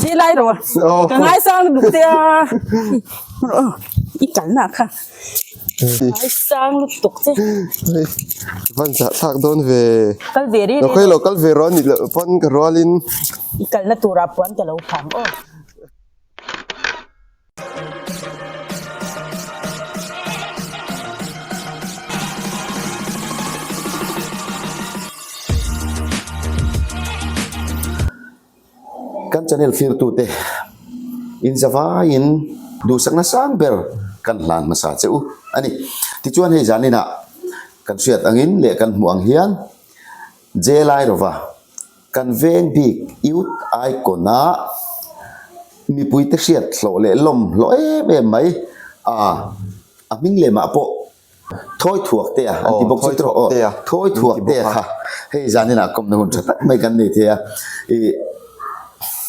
Zilai rawh ka ngaisang lutuk che a i kalna kha ngaisang lutuk che van zah thlak dawn ve kal ve rih rih lo kal ve rawh a nih loh pawn ka rualin i kalna turah puan ka lo phang aw. Kan channel thlirtute inzavaiin duhsakna sang ber kan hlan hmasa che u a ni. Tichuan hei zaninah kan hriat angin leh kan hmuh ang hian Jelairova Kan veng bik Youth Icon a mipuite hriat hlawh leh lawm hlawh em em mai a, a hming lemah pawh Thawi Thuak te a an ti bawk chu tawh aw, Thawi Thuak te a kha hei zaninah kawmna hun tha tak mai kan nei thei a, ih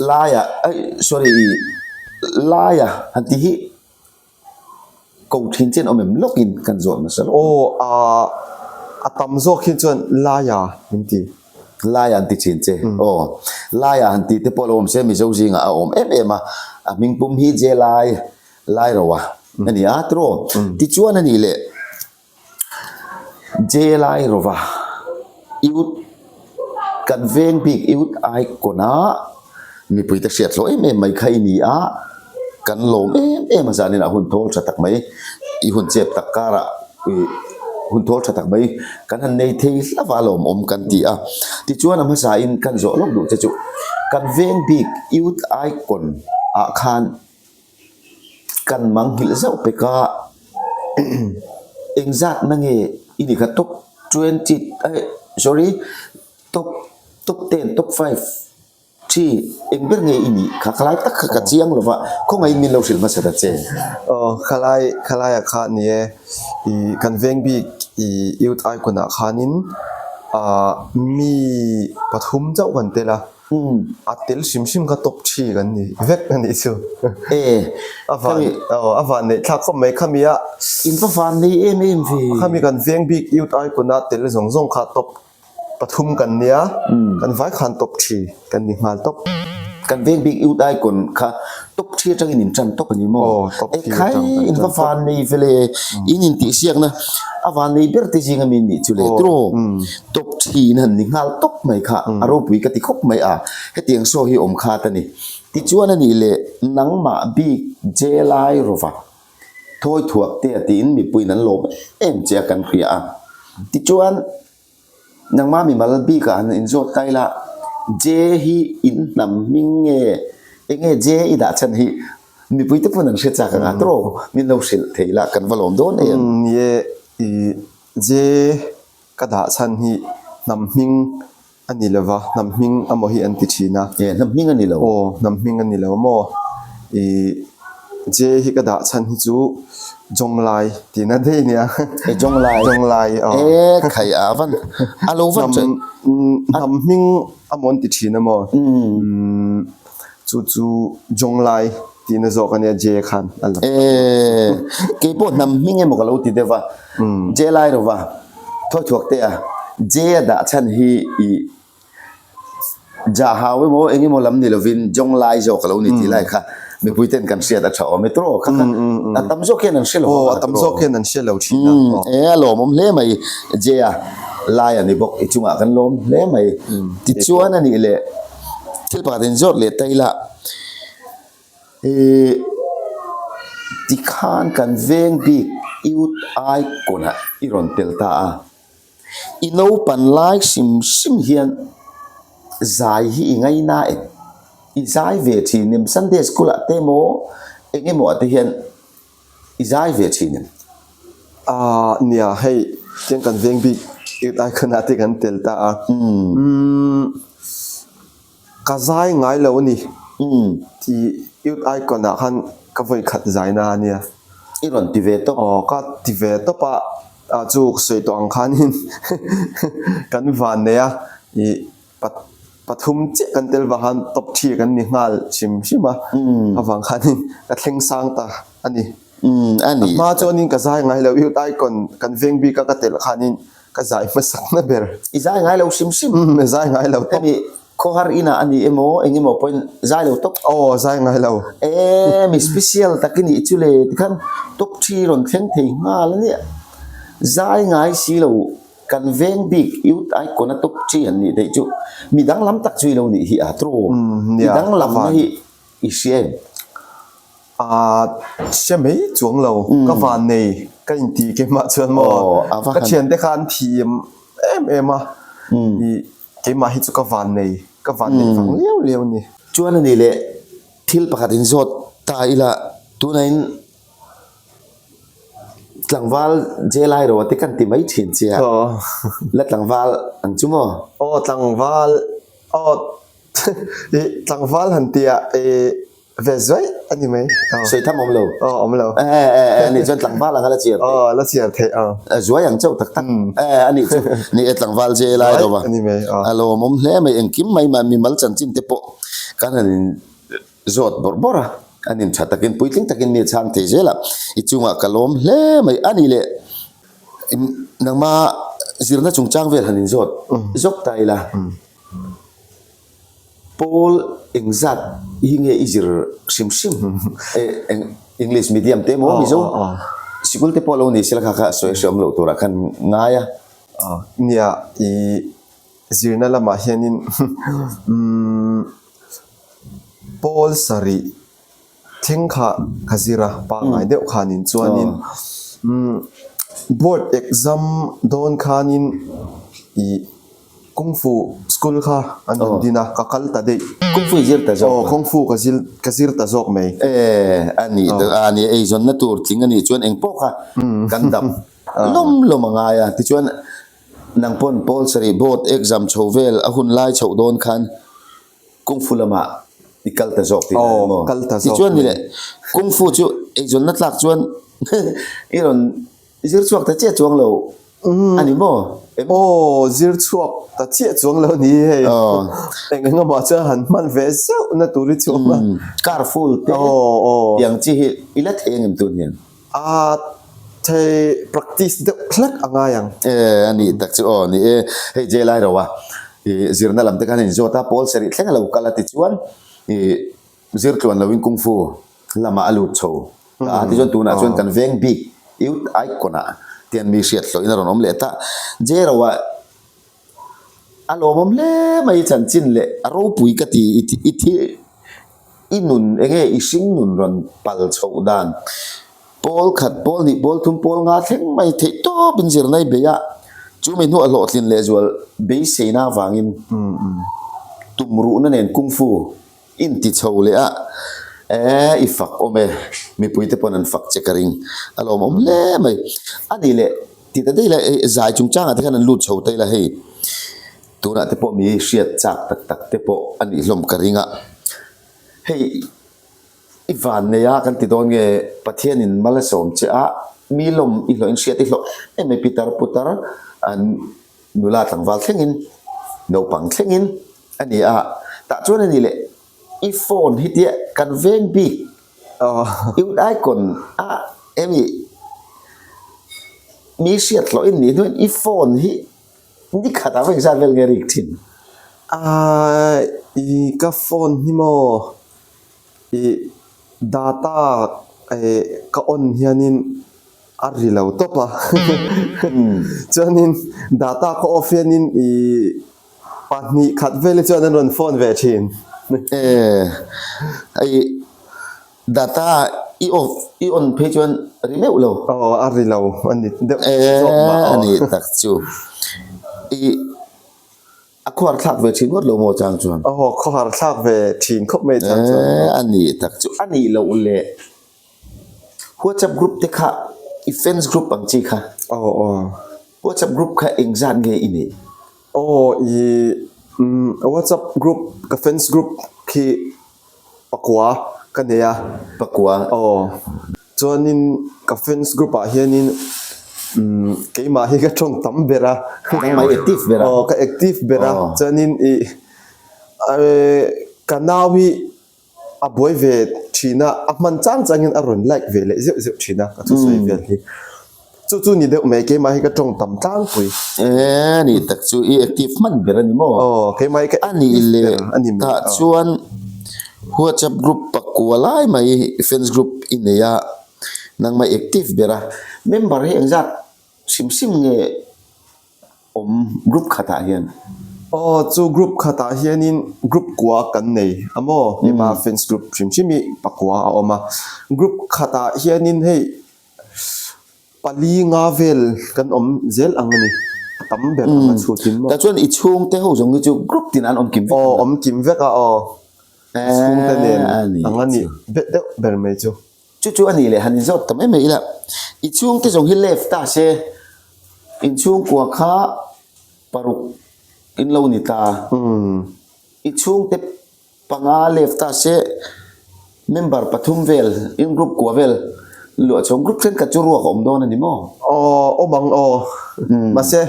laia aih sorry ih laia han ti hi. Ko thin chen awm em lawkin kan zawt nasa lawk. Aw a a tam zawk hi chuan Laia min ti. Laia an ti thin che. Aw Laia han tih te pawh lo awm se Mizo zingah a awm em em a, a hming pum hi Jelai Lairoa a ni a tiraw? Tichuan a nih leh. Jelai rova Youth kan veng bik Youth Icon a mipuite hriat hlawh em em mai kha i ni a, kan lawm em em a zanin ah hun thawl tha tak mai i hun chep tak karah ih hun thawl tha tak mai kan han nei thei hlauh a lawmawm kan ti a. Tichuan a hmasa in kan zawh lawk duh che chu kan veng bik Youth Icon ah khan Kan mang nghilh zauh pek a, engzat na nge i ni kha top 20 eh sorry top top 10 top 5 three eng ber nge i nih kha khalai tak kha ka chiang lo va khawngaihin min lo hrilh hmasa ta che. Aw khalai khalaiah kha ni e ih kan veng bik ih youth icon ah khanin ah mi pathum chauh kan tel a. A tel hrim hrim kha top thi kan ni vek a nih chu. E, A van aw a van neih thlak khawp mai khami a. In va van nei em em ve. Khami kan veng bik youth icon a tel zawng zawng kha top pathum kan nia kan vai khan top thi kan ni nghal top. Kan veng bik youth icon kha top thi atangin in tan top a ni maw? Aw top thi atang kan tan top. E khai in va van nei vele in intihsiakna a van nei ber te zinga mi nih chu le tiraw? Top thin han ni nghal tawp mai kha a ropui ka ti khawp mai a, hetiang saw hi awm khat a ni. Tichuan a nih leh nangmah bik Jelai rawva thawi thuak te a tiin mipuiin an lawm em che a kan hria a. Tichuan nangmah mimal bikah han inzawt ta ila Je hi in hnam hming nge enge Je i dah chhan hi mipui te pawn an hre chak ang a tawk min lo hrilh thei la kan va lawm dawn em. Ni e i Je Ka dah chhan hi hnam hming a ni lova, hnam hming amaw hi an ti thin a. E, hnam hming a ni lo. Aw, hnam hming a ni lo maw? I J hi ka dah chhan hi chu Jonglai tihna daih a nia. E, Jonglai. Jonglai, aw. E, khai a van, a lo van chuan. Hnam hming amaw an ti thin amaw? Umm. Chu chu Jonglai tihna zawk a nia J khan a la. Eee kei pawh hnam hming emaw ka lo ti deuh a, J lai lo va, thawi thuak teh a, J a dah chhan hi i jah hau emaw eng emaw lam ni lovin Jonglai zawk a lo ni tih lai kha mipui ten kan hriat a tha awm e tawh kha kha a tam zawk hian an hre lo a tam zawk hian an hre lo thin a. E a lawmawm hle mai J a lai a ni bawk i chungah kan lawm hle mai tichuan a nih leh. Thil pakhat in zawt leh ta ila ih tikhan kan veng bik youth icon ah i rawn tel ta a, i naupan lai hrim hrim hian zai hi i ngaina em? I zai ve thin em? Sunday school ah te emaw eng emaw ah te hian i zai ve thin em? Aaa nia hei tiang kan veng bik youth icon ah te kan tel ta a umm ka zai ngai lo a ni tih youth icon ah khan ka vawi khat zai na a nia. I rawn ti ve tawp. Aw ka ti ve tawp a ah chu ka sawi tawh ang khanin kan van nei a ih pathum chiah kan tel vang khan top three kan ni nghal hrim hrim a avang khanin ka thleng sang ta a ni. A ni. A hma chuanin ka zai ngai lo youth icon kan veng bik a ka telh khanin ka zai hmasak na ber. I zai ngai lo hrim hrim. Ka zai ngai lo tawp. Hemi Khawhar inah a ni emaw eng emaw pawhin zai lo tawp. Aw zai ngai lo. E mi special tak i nih chu le tikhan top thi rawn thleng thei nghal a nia. Zai ngai si lo kan veng bik youth icon a top thi han nih theih chu mi danglam tak chu i lo nih hi a true. Mi danglamna hi i hria em? A hre mai chuang lo, ka van nei ka inti keimah chuan maw ka thiante kha an thiam em em a ih keimah hi chu ka van nei, ka van nei vang liau liau a ni. Chuan a ni leh thil pakhat in zawt ta ila tunain tlangval jail ai rawh te kan ti mai thin che a, la tlangval ang chu maw? Aw tlangval aw ih tlangval han tia ih Ve zuai a ni mai. Sawi tham awm lo. Aw awm lo. E e e anih chuan tlangval anga la chiar theih. Aw la chiar theih aw. Zuai ang chauh tak tak. E anih chu ni e tlangval che lai lo va. A ni mai aw. A lawmawm hle mai engkim mai mah mimal chanchin te pawh kan han in zawt bawrh bawrh a. An in tha takin puitling takin mi a chhang thei zel a. I chungah ka lawm hle mai a ni le nangma zirna chungchang vel han in zawt zawk ta ila. Pawl engzat hi nge i zir hrim hrim? English medium te emaw Mizo sikul te pawh lo ni sela kha kha sawi hre awm loh turah khan ngai a. Nia, i zirna lamah hianin pawl sarih Thleng kha ka zir a, pangngai deuh khanin chuanin board exam dawn khanin ih kung fu school kha an rawn din a, ka kal ta daih. Kung fu i zir ta zawk? Aw, kung fu ka zir ka zir ta zawk mai. E, a nih a ni, eizawnna tur tling a nih chuan eng pawh kha kan dap lawm lawm a ngai a, tichuan nang pawn pawl sarih board exam chho vel a hun lai chhoh dawn khan Kung Fu lamah i kal ta zawk tih lai maw? Kal ta zawk. Tichuan ni leh Kung Fu chu eizawnna tlak chuan i rawn zir chhuak ta chiah chuang lo a ni maw? Aw, zir chhuak ta chiah chuang lo ni hei. Eng eng emaw chuan han hman ve zeuh na tur hi chu awm a. Car full te tiang chi hi i la thei ang em tun hian? A thei practice deuh hlek a ngai ang. E a nih tak chu aw ni e, hei jail ai ro a, i zirna lam te khan a inzawt a, pawl sarih thleng a lo kal a tichuan i zir tluan loin kung fu lamah a lut chho ta a, tichuan tunah chuan kan veng bik youth icon ah tian mi hriat hlawhin a rawn awm leh ta, jail ro ah A lawmawm hle mai chanchin leh a ropui ka ti i i thil i nun enge i hring nun rawn pal chhoh dan pawl khat pawl hnih pawl thum pawl nga thleng mai theih tawp in zirna i bei a chumi hnuah hlawhtlin leh zual beiseina avangin tumruhna nen kung fu Inti chho leh a, eh i fak awm e, mipui te pawn an fak che ka ring, a lawmawm hle mai. A nih leh ti ta daih la, hei zai chungchangah te khan an lut chho ta ila hei, tunah te pawh mi hriat chak tak tak te pawh a nih hlawm ka ring a, hei i van nei a kan ti dawn nge Pathianin mal a sawm che a, mi lawm i hlawh in hriat i hlawh em em mai pitar putar an nula tlangval thlengin naupang thlengin A ni a, tah chuan a ni leh i phone hi tia kan veng bik youth icon a emi mi hriat hlawh in nih hnuin i phone hi ni khat ah vawi zat vel nge rik thin? Aaa i ka phone hi maw i data ka on hianin a ri lo tawp a chuanin data ka off hianin i 2 khat vel hi chuan an rawn phone ve thin. E, hei data i off i on phei chuan ri meuh lo. Aw a ri lo a ni deuh zawk mah aw. E, a ni tak chu. I a khuar thlak ve thin ngawt lo maw chang chuan? Aw khawhar thlak ve thin khawp mai chang chuan. E, a ni tak chu. A nih loh leh. WhatsApp group te kha i fans group ang chi kha. Aw aw. WhatsApp group kha engzat nge i neih? Aw i WhatsApp group ka fans group khi pakua ka nei a. Pakua. Aw. Chuanin ka fans group ah hianin keimah hi ka tawng tam ber a. Nangmah i active ber a. Aw ka active ber a. Chuanin i ka nau hi A buai ve thin a, a hman chang changin a rawn like ve leh zeuh zeuh thin a, ka thusawi vel hi. Chu chu ni deuh mai, keimah hi ka tawng tam tlangpui. E, ni tak chu i active hman ber a ni maw? Aw, keimah hi ka active ber a ni mai. Tah chuan WhatsApp group pakua lai mai fans group i nei a, nangmah i active ber a. Member hi engzat hrim hrim nge awm group khatah hian? Aw, chu group khatah hianin group kua kan nei a maw? Hema fans group hrim hrim hi pakua a awm a. Group khatah hianin hei pali nga vel kan awm zel ang a ni. A tam ber ang a chhutin maw? Tah chuan i chhungte ho zawng hi chu group tin an awm kim vek ang a? Aw, awm kim vek a aw. Chhungte nen ang a nih deuh ber mai chu. Chu chu a nih leh han inzawt ta mai mai ila, i chhungte zawng hi left ta se, inchhungkua kha paruk in lo ni ta, i chhungte panga left ta se, member pathum vel, in group kua vel luah chhawng group thenkhat chu ruak a awm dawn a ni maw? Aw, awm ang aw. Mahse,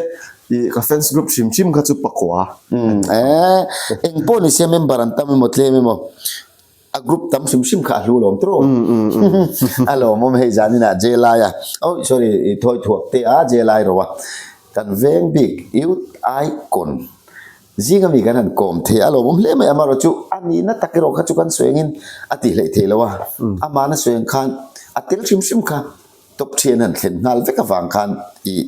i ka fans group hrim hrim kha chu pakua. Eeh, engpawh ni se member an tam emaw tlem emaw, A group tam hrim hrim kha a hlu lawm tawh. A lawmawm hei zaninah Jelai a, oh sorry i thawi thuak te a Jelai ro a, kan veng bik Youth Icon zinga mi kan han kawm thei a, a lawmawm hle mai amaherawh chu a nihna tak erawh kha chu kan sawi angin a tih hleih thei lo a, amahna sawi ang khan a tel hrim hrim kha. Top thian han thlen nghal vek avang khan i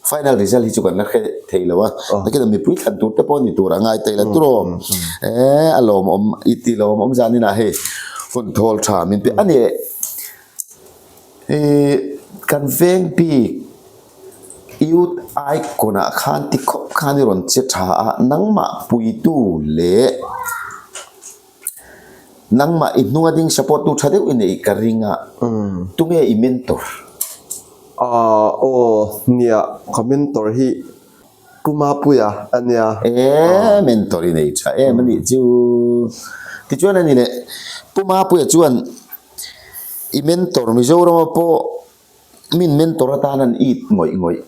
final result hi chu kan la hre thei lo a, nakin ah mipui thlan tur te pawh ni tur a ngai ta ila turaw eh a lawmawm i ti lawmawm zanin ah hei hun thawl tha min pe a ni ih kan veng bik youth icon ah khan ti khawp khan i rawn che tha a nangmah puitu leh. Nangmah i hnunga ding support tu tha deuh i neih ka ring a, tunge i mentor? Aaa aw nia ka mentor hi Pu Mapuia a nia. E mentor i nei tha em a nih chu. Tichuan a ni leh Pu Mapuia chuan i mentor Mizorama pawh Min mentor atan an it ngawih ngawih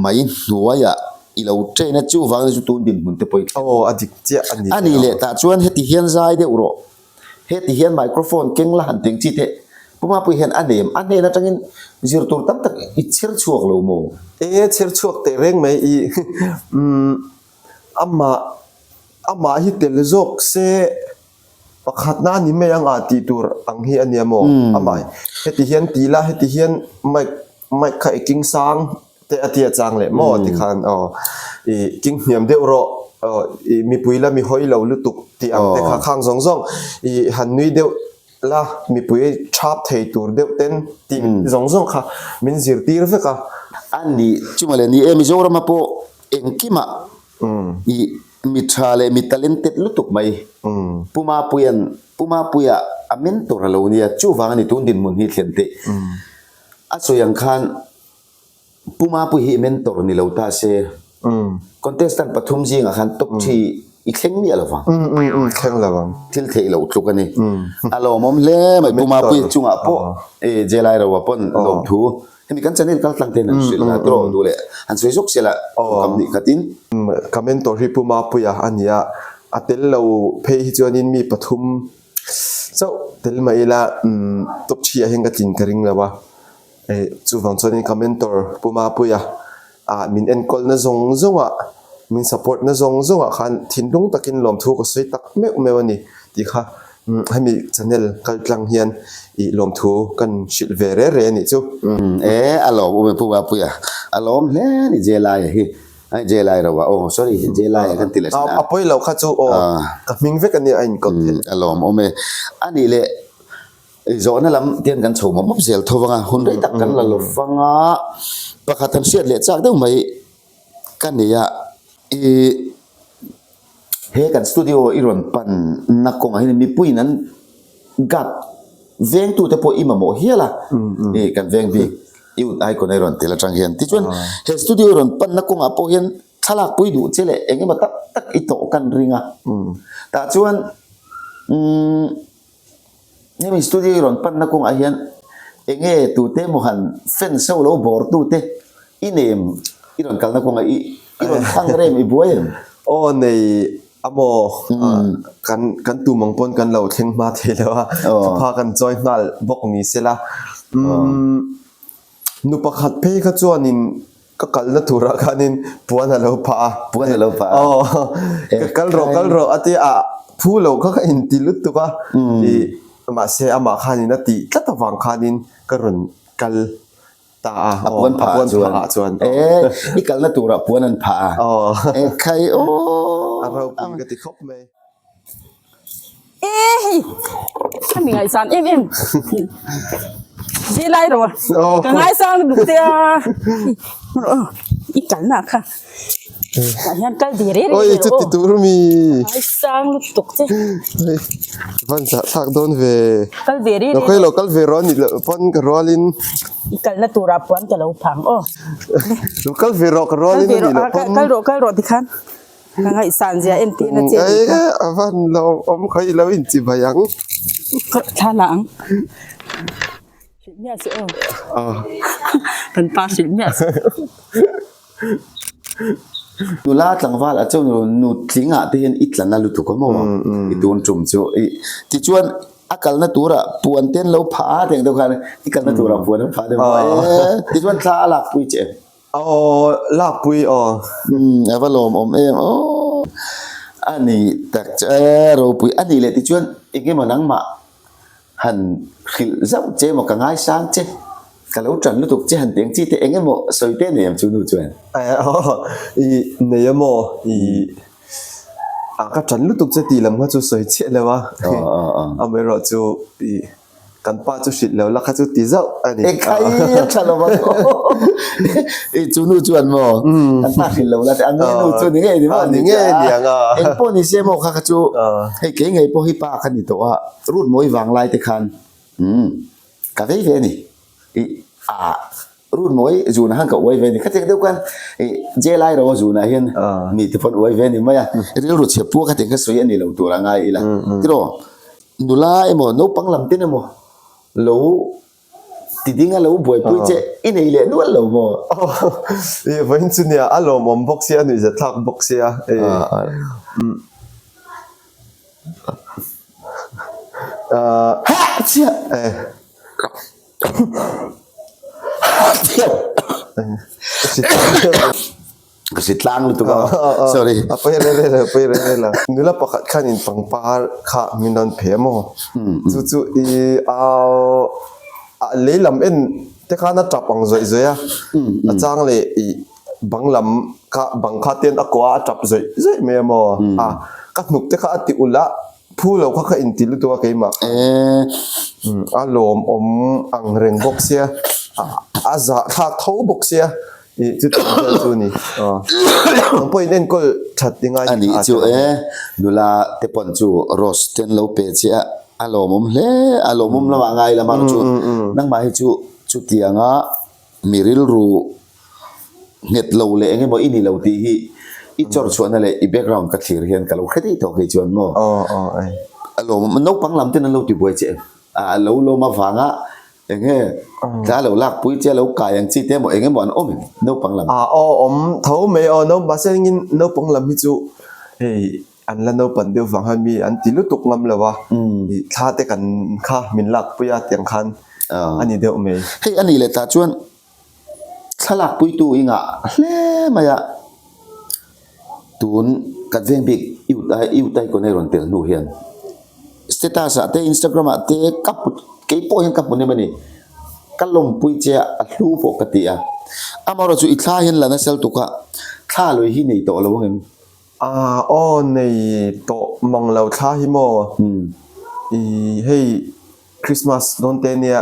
mai hnuaiah i lo train a, chuvang chu tun dinhmun te pawh i thleng. Aw, a dik chiah a ni. A nih leh tah chuan heti hian zai deuh rawh, heti hian microphone keng la han teng chi teh, Pu Mapui hian a nem, a hnen atangin zir tur tam tak i chher chhuak lo maw? E, chher chhuak teh reng mai i, umm, amah, amah hi tel zawk se. Pakhatna a ni mai ang a tih tur ang hi a nia maw? Amah heti hian ti la, heti hian mic mic kha i king sang te a tia chang leh maw tikhan aw i king hniam deuh rawh aw i mipui la mi hawi lo lutuk tih ang te kha khang zawng zawng i han nui deuh la mipui thap thei tur deuh ten tih zawng zawng kha min zirtir vek a. A nih chu mawle ni e Mizorama pawh engkimah i Mi tha leh mi talented lutuk mai. Pu Mapuia'n Pu Mapuia a mentor a lo nia, chuvang a ni tun dinhmun hi thlen theih. A sawi ang khan Pu Mapui hi mentor ni lo ta se, contestant pathum zingah khan top thi i thleng miah lo vang. Thleng lo vang. Thil theih loh tluk a ni. A lawmawm hle mai Pu Mapuia chungah pawh Jelai Roa pawn lawmthu Hemi kan channel kal tlang ten an hrilh la tawh duh leh han sawi zawk sia la tawngkam nih khatin. Ka mentor hi Pu Mapuia a ni a, a tel lo phei hi chuanin mi pathum chauh tel mah ila top thi ah hian ka tlin ka ring lo a, chuvang chuanin ka mentor Pu Mapuia ah min enkawl na zawng zawng ah min support na zawng zawng ah khan thinlung takin lawmthu ka sawi tak meuh meuh a ni tih kha hemi channel kal tlang hian ih lawmthu kan hrilh ve re re a nih chu. E a lawm awm e Pu Mapuia a lawm hle a ni Jelaia hi ai Jelai ro a aw sorry Jelaia kan ti leh thin a. A pawi lo kha chu aw ka hming vek a nia a inkawp theih. A lawm awm e a nih leh Zawhna lam tian kan chho mawp mawp zel tho vang a, hun rei tak kan la lo vang a, pakhat han hriat leh chak deuh mai ka nei a, ih he kan studio i rawn pan na kawngah hian mipuiin an guard vengtute pawh i mamawh hial a, ih kan veng bik youth icon a i rawn tel atang hian tichuan he studio i rawn pan na kawngah pawh hian thlalak pui duh che leh eng emaw tak tak i tawh kan ring a, tah chuan umm. Hemi studio i rawn panna kawngah hian enge tute emaw han fans ho lo bawr tute i nem i rawn kalna kawngah i i rawn thlang rem i buai em? Aw nei a maw kan kan tum ang pawn kan lo thleng hma thei lo a thupha kan chawi nghal bawk ni se la umm. Nu pakhat phei kha chuanin ka kalna turah khanin puan a lo phah a. Puan a lo phah a. Aw, ka kal rawh kal rawh a ti a, phu lo kha ka inti lutuk a. Ih, mahse amah khanin a tih tlat avang khanin ka rawn kal ta a. A puan phah ah chuan. A puan phah ah chuan. E, i kalna turah puan an phah a. Aw. E khai aw. A ropui ka ti khawp mai. E hei ka mi ngaihsan em em zilai rawh ka ngaisang lutuk che a i kalna kha tah hian kal ve reng reng oi chuti tur mi ngaisang lutuk che oi van zah thlak dawn ve kal ve reng reng lo kal ve rawh ni loh pawn ka rualin i kalna turah puan ka lo phang aw lo kal ve rawh ka rualin a nih loh pawn kal rawh kal rawh tikhan Ka ngaihsan zia entir na che nih kha. A van lo awm kha i lo inchi bai ang. Ka thla la ang. Hrilh miah suh aw. Kan pa hrilh miah suh. Nula tlangval ah chuan nu tling ah te hian i tla na lutuk a maw i tun tum chu i tichuan a kalna turah puan te an lo phah a tiang deuh khan i kalna turah puan an phah deuh maw e tichuan thla a lak pui che em. Aw lakpui aw. Umm a va lawmawm em aw. A ni tak chu e ropui a nih leh tichuan engemaw nangmah han hrilh zauh che emaw ka ngaisang che ka lo tan lutuk che han ti ang chi te engemaw sawi te nei ang chu nu chuan. Aw i nei emaw i a ka tan lutuk che tih lam kha chu sawi chiah lo a amaherawh chu i. Kan pa chu hrilh lo la kha chu ti zauh a ni. E khai a tha lo ang aw. E chu nu chuan maw kan pa hrilh lo la te a nge nu chu ni ngei ni maw Ni ngei ni ang a. Eng pawh ni se maw kha kha chu hei kei ngei pawh hi pa kha ni tawh a rut mawi vang lai te khan umm ka vei ve a ni. I a Run mawi zunah khan ka uai ve a ni. Khatiang deuh khan ih jail ai ro zunah hian mi te pawn uai ve a ni mai a. Rilru chhe pua khatiang kha sawi a ni lo tur a ngai ila. Tiraw nula emaw naupang lam ten emaw lo ti ding a lo buaipui che i nei leh nual lo maw? Ih vawiin chu nia a lawmawm bawk sia a nuihzatthlak bawk sia. Hah chiah! Ka si tlang lutuk a, sorry. A pawi rel rel a pawi rel rel a. Nula pakhat khanin pangpar kha min rawn phe maw? Chu chu i a lei lam en te khan a tap ang zawih zawih a, a chang leh i bang lam kha bang kha ten a kuah a a tap zawih zawih mai a maw? A ka hnuk te kha a ti ulh a. Phu lo kha ka inti lutuk a keimah kha. A lawmawm ang reng bawk sia, a zahthlak tho bawk sia ih chutiang vel chu a ni. Nang pawhin enkawl that i ngai A nih chu e, nula te pawn chu rose te an lo pe che a, a lawmawm hle, a lawmawm lamah ngai lamah chu nangmah hi chu chutianga Mi rilru nghet lo leh eng emaw i ni lo tih hi i chawr chhuahna leh i background ka thlir hian ka lo hre daih tawh kei chuan maw? Aw aw ei. A lawm naupang lam ten an lo tibuai che em? A lo lawm avanga eng nge tla lo lakpui che a lo kai ang chi te emaw eng emaw an awm em naupang lam? A aw awm tho mai aw mahse engin naupang lam hi chu hei An la naupan deuh vang hian mi an ti lutuk ngam lo a, ih thla te kan kha min lakpui a tiang khan a ni deuh mai. Hei a nih leh tah chuan thla lakpuitu i ngah hle mai a, tun kan veng bik Youth Icon a rawn tel hnu hian status ah te Instagram ah te ka hmu kei pawh hian ka hmu nem a ni, ka lawmpui che a a hlu pawh ka ti a, amaherawhchu chu i thla hian la nasa lutuk a, thla lui hi nei tawh lo ang em? Ah aw nei tawh mang lo thla hi maw i hei Christmas dawn te nia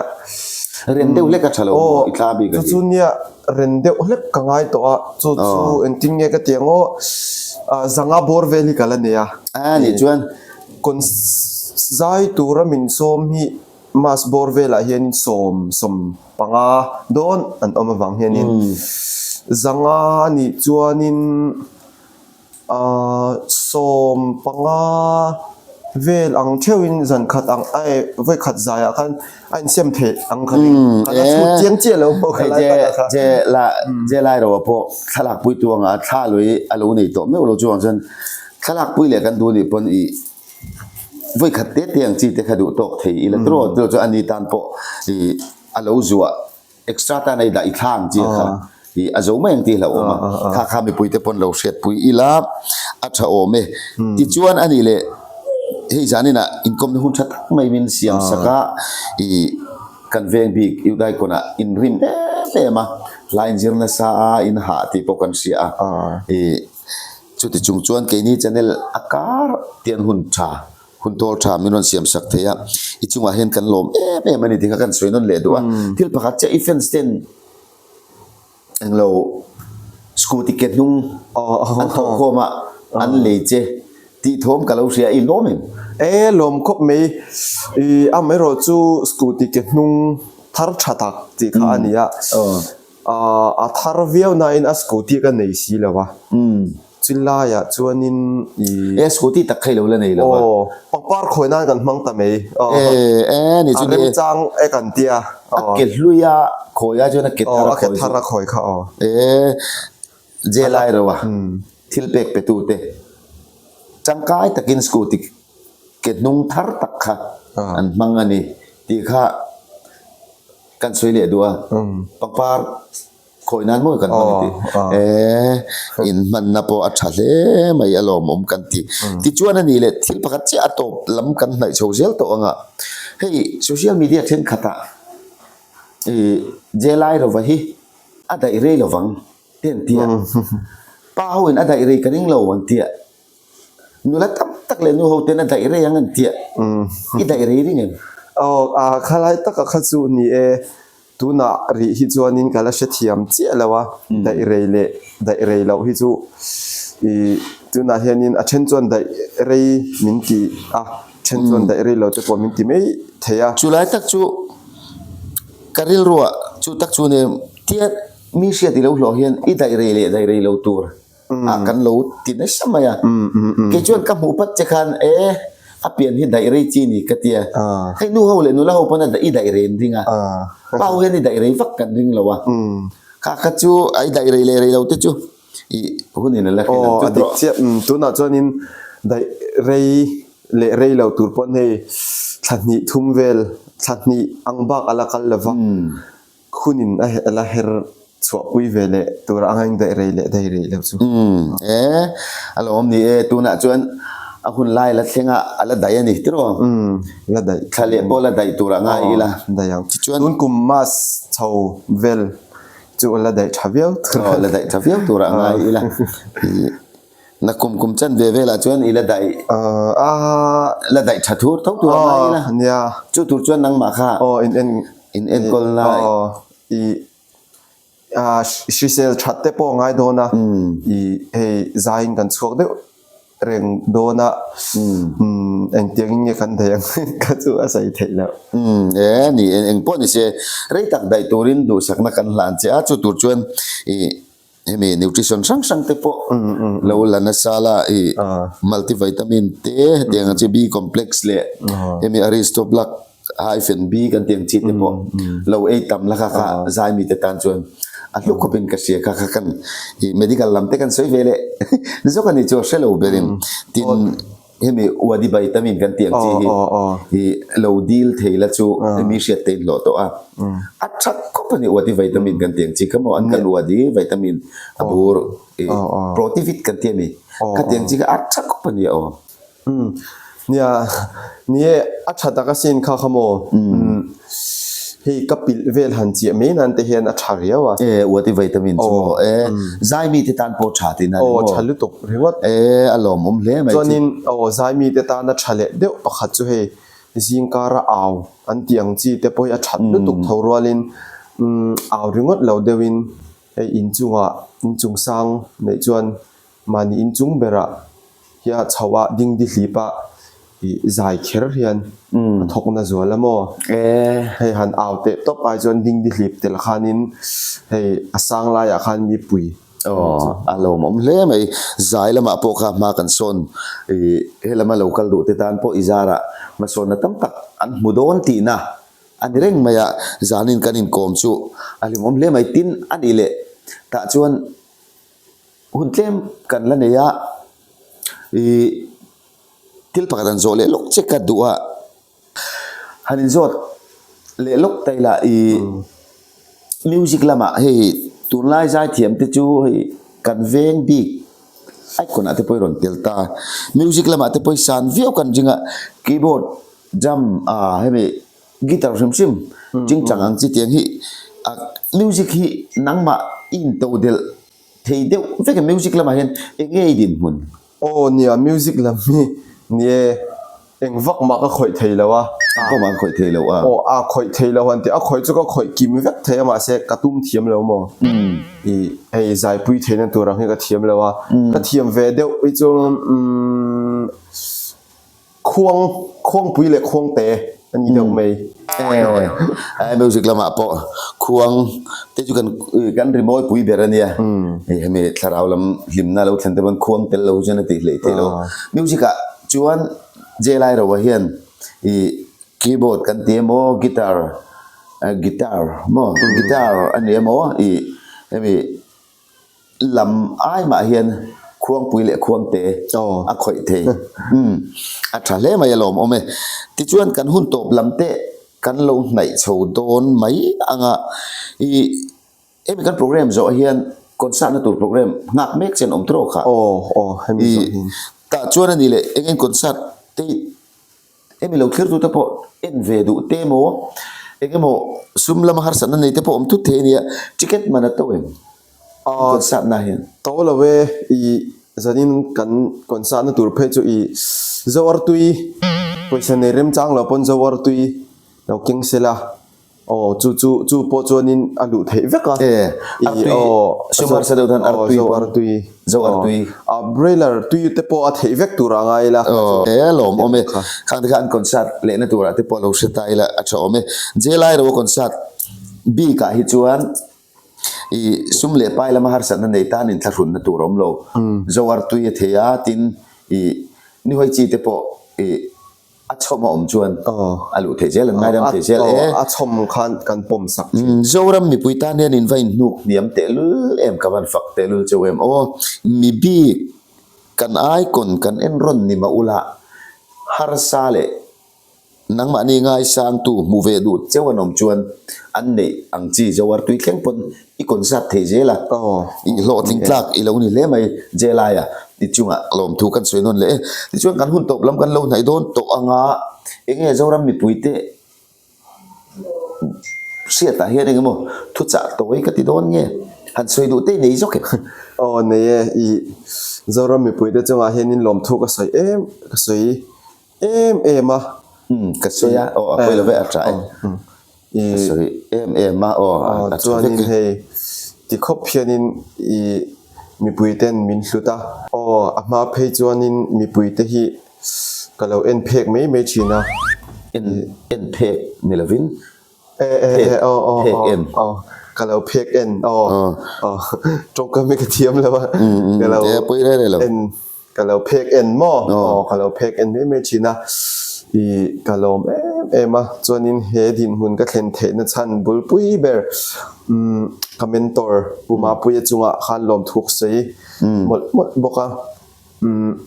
Ren deuh hlek a tha lo maw i thla bik a chu chu nia ren deuh hlek ka ngai tawh a chu chu engtin nge ka ti ang aw ah zanga bawr vel hi ka la nei a a nih chuan kawn zai tura min sawm hi Mass bawr velah hianin 75 dawn an awm avang hianin zanga a nih chuanin Ahh 15 vel ang theuhin zan khat ang ai vawi khat zaiah khan a insiam theih ang kha ring ka la chhut chiang chiah lo maw ka lai khat ah kha. Je la je lai ro ah pawh thlalak pui tu anga thla lui a lo nei tawh meuh lo chuang chuan thlalak pui leh kan duh nih pawn ih vawi khat te te ang chi te kha duh tawk thei ila tiraw chu ani tan pawh ih a lo zuah. Extra tan a i dah i thla ang chi kha i a zo mai ang tih hlauhawm a, kha kha mipuite pawn lo hriatpui ila a tha awm e. Tichuan a nih leh hei zaninah inkawmna hun tha tak mai min siam sak a, i kan veng bik Udaikawna inrim em em a, hla inzir nasa a in hah tih pawh kan hria a, i chuti chung chuan keini channel a kar tiang hun tha Hun tawl tha min rawn siam sak thei a, i chungah hian kan lawm em em a ni tih kha kan sawi nawn leh duh a. Thil pakhat chiah i fans ten englo scooty ke hnung an thawh khawm a, an lei che tih thawm ka lo hria a, i lawm em? E lawm khawp mai, i amaherawh chu scooty ke hnung thar tha tak tih kha a ni a, a thar viau nain a scooty ka nei si lo a. Chu laiah chuanin i. E scooty tak kha i lo la nei lo a. Aw, pangpar khawi nan kan hmang ta mai. E, e ni chu ni. A remchang e kan tia. A ke hlui a khawi a chuan a ke thar a khawi. Aw, a ke thar a khawi kha aw. E, jail ro a thil pek pe tu te tangkai takin scooty ke hnung thar tak kha an hmang a ni tih kha kan sawi leh duh a. Pangpar. Khawi nan mawi kan hmang tih e in hmanna pawh a tha hle mai a lawmawm kan ti. Tichuan a nih leh thil pakhat chiah a tawp lam kan hnaih chho zel tawh anga hei social media thenkhatah i Jelai rova hi a daih rei lovang te an ti a, pa ho in a daih rei ka ring lo an ti a, nula tam tak leh nu ho ten a daih rei ang an ti a, i daih rei ring em? Aw a khalai taka kha chu ni e. Tunah rih hi chuanin ka la hrethiam chiah lo a, daih rei leh daih rei loh hi chu ih tunah hianin a then chuan daih rei min ti a, then chuan daih rei lo te pawh min ti mai thei a. Chulai tak chu ka rilruah chu tak chu nia tia mi hriat i lo hlawh hian i daih rei leh daih rei lo tur. ah kan lo ti nasa mai a kei chuan ka hmuh pat che khan e a pian hi daih rei chi ni ka tia hei nu ho leh nula ho pawn a i daih rei an ring a pa ho hian i daih rei vak kan ring lo a kha kha chu a i daih rei leh rei lo te chu i hun in a la hril ang chu a dik chiah tunah chuanin daih rei leh rei lo tur pawn hei thla hnih thum vel thla hnih ang bak a la kal lo va. Khunin a la her chhuahpui ve leh tur a ngaing daih rei leh daih rei lo chu. Umm e, a lo awm ni e, tunah chuan a hun lai la thleng a, a la daih a ni tiraw? Umm, la daih. Thla leh pawh la daih turah ngai ila. Aw, daih ang. Tichuan. Tun kum Mas chho vel chu a la daih tha viau tur. Aw, la daih tha viau turah ngai ila. Na kum kum chan ve velah chuan i la daih la daih tha thur tho tur a ngai ila. Nia. Chu tur chuan nangmah kha aw in en in enkawl lai. Aw i hrisel that te pawh a ngai dawn a. I hei zaiin kan chhuak deuh reng dawn a. Engtiang in nge kan daih ang kha chu a sawi theih loh. E ni eng pawh ni se rei tak daih turin duhsakna kan hlan che a chu tur chuan i Hemi nutrition hrang hrang te pawh lo la nasa la i multivitamin te hetiang ang chi B complex leh hemi aristoblac hyphen B kan tih ang chi te pawh lo ei tam la kha kha zai mite tan chuan a hlu khawpin ka hria kha kha kan i medical lam te kan sawi ve leh zawk a ni chu a hre lo berin tin Hemi Wadi Vitamin kan tih ang chi hi i lo dil thei la chu hemi hriat te in hlawh tawh a. A tha khawp a ni Wadi Vitamin kan tih ang chi kha maw an kan Wadi Vitamin a bur i Protivit kan ti a ni. Kha tih ang chi kha a tha khawp a ni aw. Nia, ni e a tha tak asin kha kha maw. Hei ka pilh vel han chiah mai nan te hian a tha riau a. E, uati vitamin chu maw? E, zai mite tan pawh tha tihna a ni maw? Aw, tha lutuk ringawt. E, a lawmawm hle mai chu. Chuanin aw, zai mite tana tha leh deuh pakhat chu hei zingkara au an tih ang chi te pawh hi a that lutuk tho rualin au ringawt lo deuhin hei inchungah inchung sang neih chuan Mahni inchung berah hia chhoh ah dingdi hlip ah ih zai kher hian a thawk na zual a maw? Hei han au teh tawp ai chuan dingdi hlip tel khanin hei a sang laiah khan mi pui Aw, a lawmawm hle mai. Zai lamah pawh kha hma kan sawn ih helama lo kal duh te tan pawh i zarah hmasawnna tam tak an hmu dawn tihna a ni reng mai a. Zanin kan inkawm chu a hlimawm hle mai. Tin, a nih leh tah chuan Hun tlem kan la nei a, ih thil pakhat han zawh leh lawk che ka duh a, han inzawt leh lawk ta ila ih. Music lamah hei tunlai zaithiam te chu hei kan veng bik icon ah te pawh i rawn tel ta. Music lamah te pawh i san viau kan ring a, keyboard, drum ah hemi guitar hrim hrim chingchang ang chi tiang hi ah music hi nangmah i intodelh thei deuh vek a music lamah hian eng nge i dinhmun? Aw nia music lam hi ni e eng vak mah ka khawih thei lo a. Eng vak mah ka khawih thei lo a. Aw a khawih thei lo han tih a khawih chu ka khawih kim vek thei a mahse ka tum thiam lo maw i hei zaipui theihna tur ang hi ka thiam lo a ka thiam ve deuh hi chu umm Khuang, khuangpui leh khuangte a ni deuh mai. E, music lamah pawh khuang te chu kan kan rimawi pui ber a nia. Hei hemi thlarau lam hlimna lo thlen te pawn khuang tel lo chuan a tih hleih theih lo. Music ah chuan J Lairoa hian i keyboard kan ti emaw guitar guitar maw guitar a ni emaw i hemi Lam ai mah hian khuangpui leh khuangte a khawih thei. Umm, a tha hle mai a lawmawm e. Tichuan kan hun tawp lam te kan lo hnaih chho dawn mai ang a, i hemi kan program zawh hian concert na tur program nghak mek chen awm tawk kha. I tah chuan a ni leh eng eng concert te Hemi lo thlir tute pawh en ve duh te emaw eng emaw sum lama harsatna nei te pawh awm thut thei a nia, ticket man a to em? Concert na hian. To lo e, i zanin kan concert na tur phei chu i Zoartui pawisa nei remchang lo pawn Zoartui lo keng sela. Aw chu chu chu pawh chuanin a luh theih vek a. E, artui, sum harsa deuh tan artui pawh. Zo artui. Zo artui. A broiler tui te pawh a theih vek tur a ngai ila. Aw, e lawm awm e. Khang te kha an concert lehna turah te pawh lo hre ta ila a tha awm e. Jail ro concert bikah hi chuan i sum leh pai lama harsatna nei tan inthlahrunna tur a awm lo. Zo artui a thei a, tin i nihawi chi te pawh i A chhawm a awm chuan a luh theih zel, an ngaidam thei zel e. A chhawm khan kan pawm sak thin. Zoram mipui tan hian in va inhnuk hniam tehlul em, ka van fak tehlul cheu em aw. Mi bik kan icon kan en rawn ni mah ula, harsa leh nangmahni ngaisangtu hmu ve duh cheu an awm chuan an neih ang chi Zoar tui thleng pawn I concert thei zel a, i hlawhtling tlak i lo ni hle mai Jelaia ti chungah lawmthu kan sawi nawn leh e. Tichuan kan hun tawp lam kan lo hnaih dawn tawh anga eng nge Zoram mipuite hriatah hian eng emaw thuchah tawi ka ti dawn nge han sawi duh te i nei zawk em? Aw nei e, i Zoram mipuite chungah hianin lawmthu ka sawi em ka sawi em em a. Umm ka sawi a, aw a pawi lo ve a tha e. Ka sawi em em a, aw a tha vek e. Chuanin hei ti khawp hianin i mipui ten min hlut a. Aw a hma phei chuanin mipui te hi ka lo en phek mai mai thin a. En en phek ni lovin phek phek en. Aw ka lo phek en aw aw tawngkam hi ka thiam lo a. Ka lo en. Ka lo phek en maw? Aw, ka lo phek en mai mai thin a. I ka lawm em em a, chuanin he dinhmun ka thlen theihna chhan bulpui ber umm ka mentor Pu Mapuia chungah khan lawmthuk sawi mawlh mawlh bawk a. Umm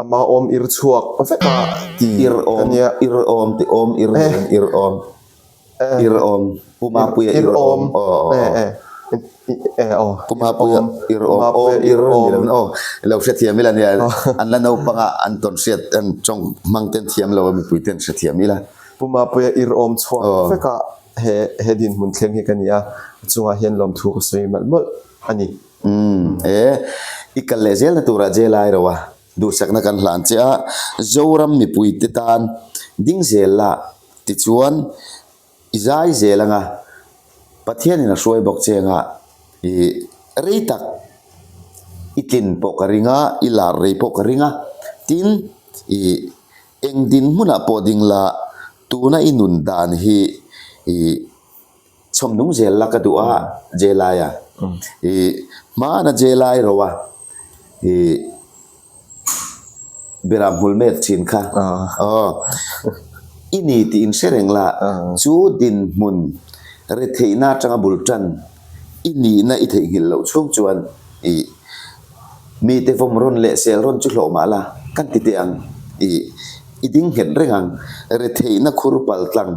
ama awm ir chhuak vek a ti a nia. Ir awm ti awm ir ir awm. Ir awm Pu Mapuia ir awm aw aw Pu Mapuia ir awm aw ir ni lo aw lo hrethiam ila nia an la naupang a an tawn hriat an tawng hmang ten thiam lo a mipui ten hrethiam ila Pu Mapuia ir awm chhuak vek a he he dinhmun thleng hi ka ni a a chungah hian lawmthu ka sawi malh mawlh a ni. Umm e i kal leh zelna turah jail ai ro a duhsakna kan hlan che a Zoram mipuite tan ding zel la Tichuan, i zai zel anga Pathianin a hruai bawk che anga i rei tak i tlin pawh ka ring a, i lar rei pawh ka ring a, tin, i eng dinhmunah pawh ding la tuna i nun dan hi i chhawmnung zel la ka duh a, Jelaia i hmana Jelai ro a i Beram hmul mek thin kha aw i ni tih in hre reng la, chu dinhmun retheihna atanga bul tan i nihna i theihnghilh loh chhung chuan i mite vawm rawn leh sel rawn chu hlawh mah la kan ti teh ang i. I ding nghet reng ang. Retheihna khur pal tlang,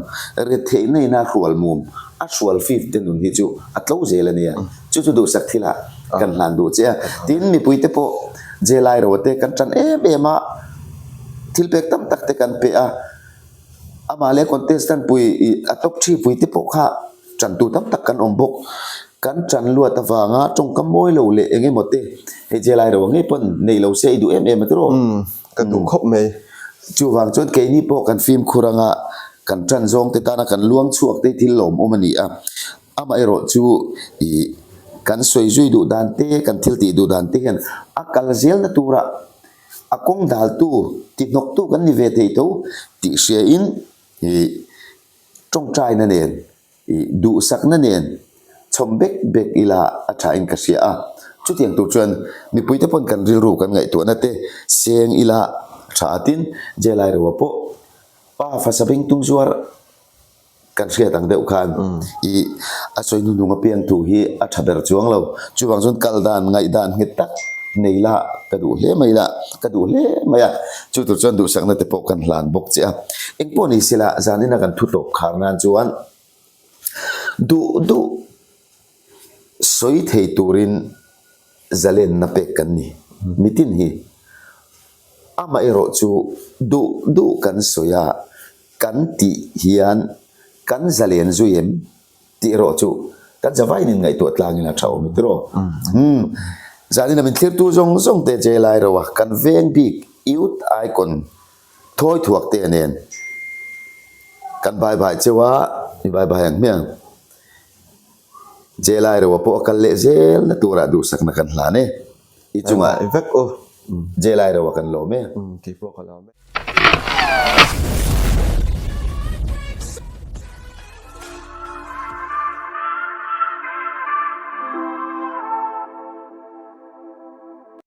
retheihna ina hrual mum, a hrual fif te nun hi chu a tlo zel a nia. Chu chu duhsak thilah kan hlan duh che a. Tin, mipuite pawh Jelai ro te kan tan em em a, thil pek tam tak te kan pe a. Amah leh contestant pui ih a top thi pui te pawh kha tantu tam tak kan awm bawk. Kan tan luat avanga tawngkam mawi lo leh eng emaw te hei Jelai ro ngei pawn nei lo se i duh em em a tiraw? Ka duh khawp mai. Chuvang chuan keini pawh kan fimkhur anga kan tan zawng te tana kan luang chhuak te thil lawmawm a ni a. Amaherawh chu ih kan sawi zui duh dan te, kan thil tih duh dan te hian a kal zelna tura a kawng daltu, ti hnawktu kan ni ve thei tho tih hriain ih tawngtaina nen ih duhsakna nen chhawm bek bek ila a thain ka hria a. Chutiang tur chuan mipuite pawn kan rilru kan ngaihtuahna te seng ila a tha a tin, Jail Airoa pawh pa fasa bengtung zuar Kan hriat ang deuh khan i a sawi hnuhnung apiang thu hi a tha ber chuang lo. Chuvang chuan kal dan, ngaihdan nghet tak nei la ka duh hle mai la, ka duh hle mai a. Chu tur chuan duhsakna te pawh kan hlan bawk che a. Engpawh ni sela zanina kan thu tawp khar nan chuan duh duh sawi thei turin zalenna pek kan ni. Mitin hi amaherawh chu duh duh kan sawi a. Kan tih hian kan zalen zui em tih erawh chu kan zavain in ngaihtuah tlangin a tha awm e tiraw? Umm. Zanin a min thlirtu zawng zawng te che lai ro a, kan veng bik Youth Icon thawi thuak te nen kan bye bye cheu a, i bye bye ang hmiang. Che lai ro a pawh a kal leh zel na turah duhsakna kan hlan e. I chungah vek u. Che lai ro a kan lawm e. Keipawh ka lawm e.